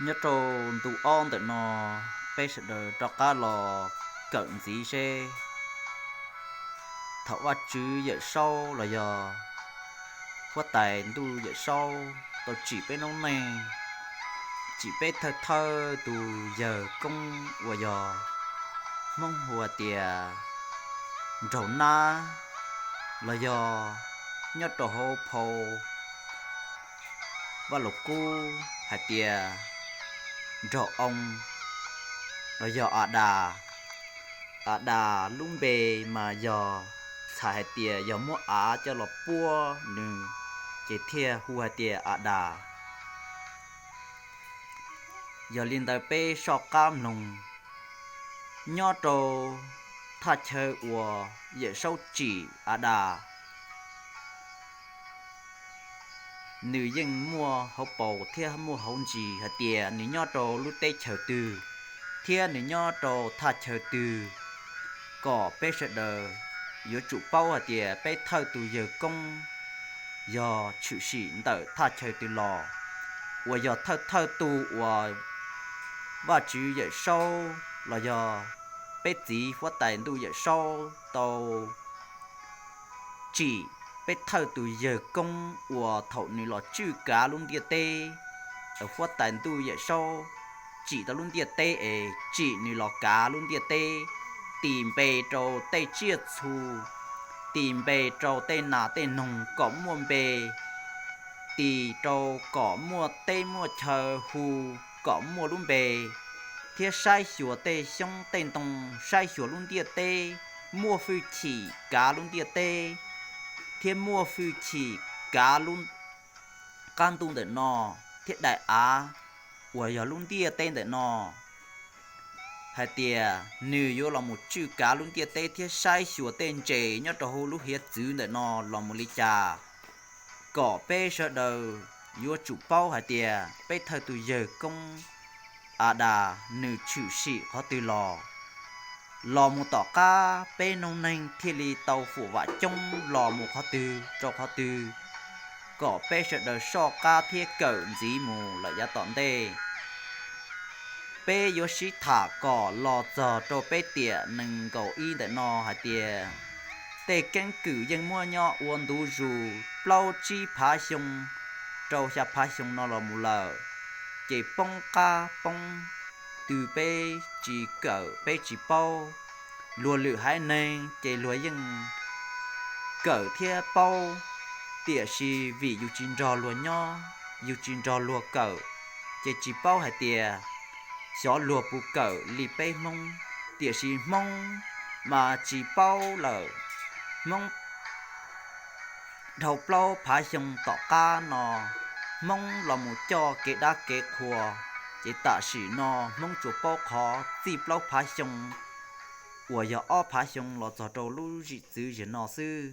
Nyob rau ntu ob ntawm no, peb sawv daws rov qab los kawm ntxiv seb thaum Vajtswv Yawm Saub los yog huab tais ntuj Yawm Saub tau tsim peb noob neej, tsim peb thawj thawj tus yawg koob uas yog Hmoob hu tias nraug nab, los yog nyob rau hauv phau Vaj Lug Kub hais tias nraug oo, los yog Adas. Adas lub npe mas yog txhais hais tias yog muab av coj los puab nws, ces thiaj hu hais tias Adas. Yog li ntawd peb soj qab mloog, nyob rau thaj chaw uas Yawm Saub tsim Adas, nws yeej muaj hauv paus thiab muaj hauv ntsis hais tias nws nyob rau lub teb chaws twg, thiab nws nyob rau thaj chaw twg, kom peb sawv daws yuav tsum paub hais tias peb thawj tus yawg koob yog tshwm sim ntawm thaj chaw twg los, uas yog thawj thawj tug uas Vajtswv Yawm Saub los yog peb txiv huab tais ntuj Yawm Saub tau tsim peb thawj tus yawg koob uas thaum nws los tswj kav lub ntiaj teb, huab tais ntuj Yawm Saub tsim tau lub ntiaj teb es tsim nws los kav lub ntiaj teb, tis npe rau tej tsiaj txhu, tis npe rau tej nas tej noog kom muaj npe, tis rau kom muaj teb muaj chaw hu kom muaj lub npe, thiab saib xyuas tej xyoob tej ntoo, saib xyuas lub ntiaj teb, muaj hwj chim kav lub ntiaj teb, thiab muaj hwj chim kav lub qab ntuj ntawm no thiab daim av uas yog lub ntiaj teb ntawm no, hais tias nws yuav los mus tswj kav lub ntiaj teb thiab saib xyuas tej ntses nyob rau hauv lub hiav txwv ntawm no los mus li cas, kom peb sawv daws yuav tsum paub hais tias peb thawj tus yawg koob Adas nws tshwm sim qhov twg los, los mus tom qab peb noob neej thiaj li tau fuam vam coob los mus qhov twg rau qhov twg, kom peb sawv daws soj qab thiab kawm ntxiv mus lawm yav tom ntej. Peb yuav sib tham kom los txog rau peb tiam nees nkaum ib ntawm no hais tias tej keeb kwm yeej muaj nyob ua ntu zus plaub tsib phav xyoo rau xya phav xyoo no los mus lawm, ces poob qab poob twg peb tsis kawm peb tsis paub. Luag lwm haiv neeg ces luag yeej kawm thiab paub, tiam sis vim yus tsis nrog luag nyob, yus tsis nrog luag kawm, ces tsis paub hais tias xyov luag puas kawm li peb Hmoob, tiam sis Hmoob mas tsis paub lawm. Hmoob dhau plaub phav xyoo tom qab no, Hmoob los mus coj kev dab kev qhua, ces tam sim no Hmoob tsuas paub qhov txij plaub phav xyoo uas yog ob phav xyoo los txog rau lub zim txwv zim no xwb.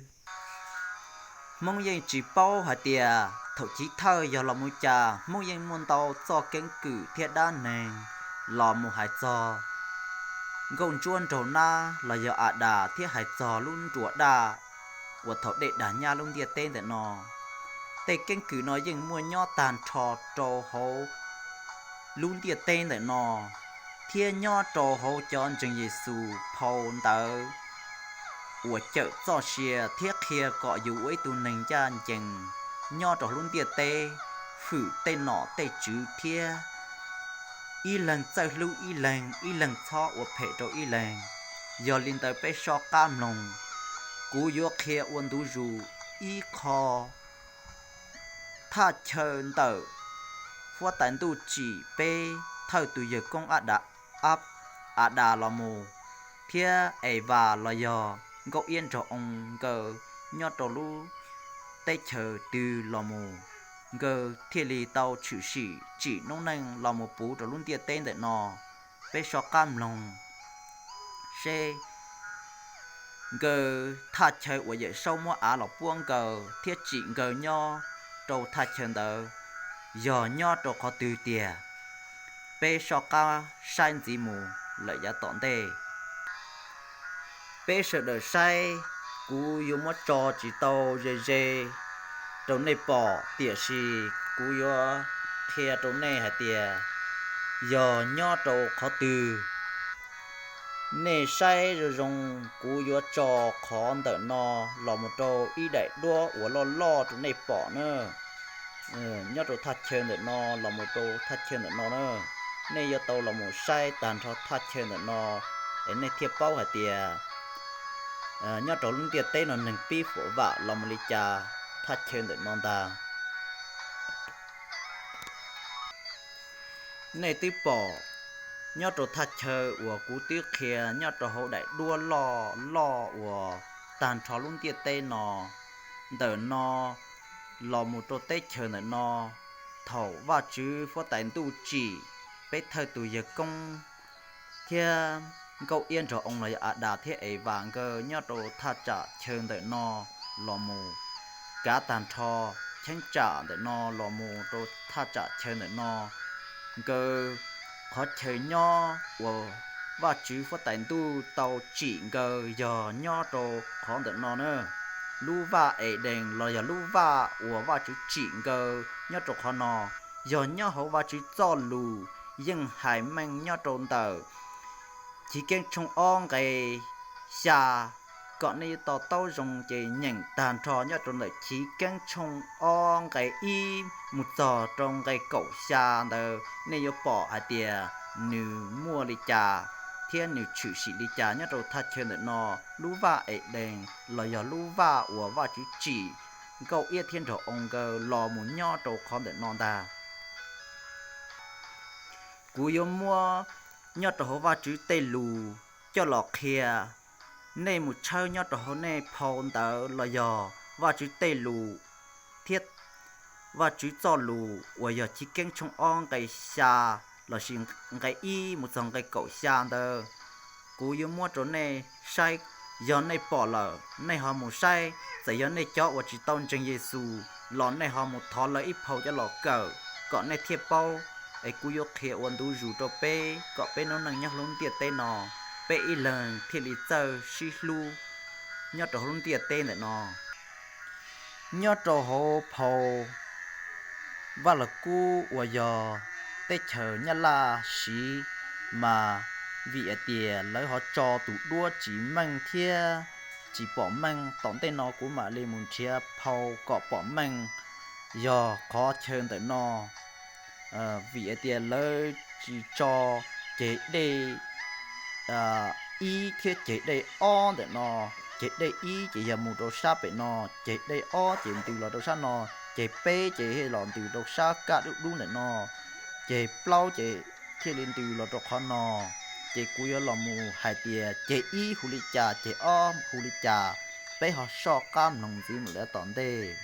Hmoob yeej tsis paub hais tias thaum chiv thawj yog los mus cas, Hmoob yeej muaj ntau txoj keeb kwm thiab dab neeg los mus hais txog nkauj ntsuab nraug nab los yog Adas thiab hais txog lub nruas daj uas thaum dej dag nyab lub ntiaj teb ntawm no. Tej keeb kwm no yeej muaj nyob tag nrho rau hauv lub ntiaj teb ntawm no, thiab nyob rau hauv cov ntseeg Yexus phau ntawv uas cawm txoj sia thiab qhia kom yus ua ib tug neeg ncaj ncees nyob rau lub ntiaj teb, hwm tej nom tej tswv thiab ib leeg txawj hlub ib leeg, ib leeg txhob ua phem rau ib leeg. Yog li ntawd peb soj qab mloog, kuv yuav qhia ua ntu zus ib qho thaj chaw ntawm huab tais ntuj tsim peb thawj tus yawg koob Adas los mus, thiab Evas los yog nkauj iab nraug oo nkawd nyob rau lub teb chaws twg los mus, nkawd thiaj li tau tshwm sim tsim noob neej los mus puv rau lub ntiaj teb ntawm no. Peb soj qab mloog seb nkawd thaj chaw uas Yawm Saub muab av los puab nkawd thiab tsim nkawd nyob rau thaj chaw ntawd yog nyob rau qhov twg tiag. Peb soj qab saib ntxiv mus lawm yav tom ntej. Peb sawv daws saib, kuv yuav muab tso tsis tau ze ze rau nej pom, tiam sis kuv yuav qhia rau nej hais tias yog nyob rau qhov twg. Nej saib zoo zoo, kuv yuav tso qhov ntawm no los mus rau ib daim duab uas loj loj rau nej pom na. Nyob rau thaj chaw ntawm no los mus rau thaj chaw ntawm no na, nej yuav tau los mus saib tag nrho thaj chaw ntawm no, es nej thiaj paub hais tias nyob rau lub ntiaj teb no neeg pib fuam vam los mus li cas thaj chaw ntawm no ntag. Nej twb pom nyob rau thaj chaw uas kuv twb qhia nyob rau hauv daim duab loj loj uas tag nrho lub ntiaj teb no, ntawm no los mus rau teb chaws ntawm no, thaum Vajtswv huab tais ntuj tsim peb thawj tus yawg koob thiab Nkauj Iab nrog oo los yog Adas thiab Evas nkawd nyob rau thaj tsam chaw ntawm no los mus, kav tag nrho cheeb tsam ntawm no los mus rau thaj tsam chaw ntawm no, nkawd qhov chaw nyob uas Vajtswv huab tais ntuj tau tsim nkawd yog nyob rau qhov ntawm no na. Lub vaj Edees los yog lub vaj uas Vajtswv tsim nkawd nyob rau qhov no, yog nyob hauv Vajtswv txoj lus yeej hais meej nyob rau ntawm Chiv Keeb tshooj ob nqe xya. Kom nej yuav to taub zoo ces nyeem tag nrho nyob rau ntawm Chiv Keeb tshooj ob nqe ib mus txog rau nqe kaum xya ntawd, nej yuav pom hais tias nws muaj li cas thiab nws tshwm sim li cas nyob rau thaj chaw ntawm no, lub vaj Edees los yog lub vaj uas Vajtswv tsim Nkauj Iab thiab nrog oo nkawd los mus nyob rau qhov ntawm no ntag. Kuv yuav muab nyob rau hauv Vajtswv tej lus coj los qhia. Nej mus tshawb nyob rau hauv nej phau ntawv los yog Vajtswv tej lus thiab Vajtswv txoj lus uas yog Chiv Keeb tshooj ob nqe xya lossis nqe ib mus txog nqe kaum xya ntawd. Kuv yuav muab rau nej saib, yog nej pom lawm nej ho mus saib, txawm yog nej cov uas tsis tau ntseeg Yexus los nej ho mus thov lawv ib phau coj los kawm kom nej thiaj paub. Es kuv yuav qhia ua ntu zus rau peb kom peb noob neej nyob hauv lub ntiaj teb no, peb ib leeg thiaj li txawj sib hlub nyob rau hauv lub ntiaj teb ntawm no. Nyob rau hauv phau Vaj Lug Kub uas yog teb chaws Nyab Laj siv mas, vim hais tias lawv ho tso tus duab tsis meej thiab tsis pom meej. Tom ntej no kuv mam li mus nrhiav phau kom pom meej, yog qhov chaw ntawm no, vim hais tias lawv tsis tso ceg dej ib thiab ceg dej ob ntawm no. Ceg dej ib ces yog mus rau sab pem no, ceg dej ob ces ntws los rau sab no, ceg peb ces los ntws rau sab kaj dub dub ntawm no, ceg plaub ces thiaj li ntws los rau qhov no. Ces kuv yuav los mus hais tias ceg ib hu li cas, ceg ob hu li cas, peb ho soj qab mloog ntxiv mus lawm tom ntej.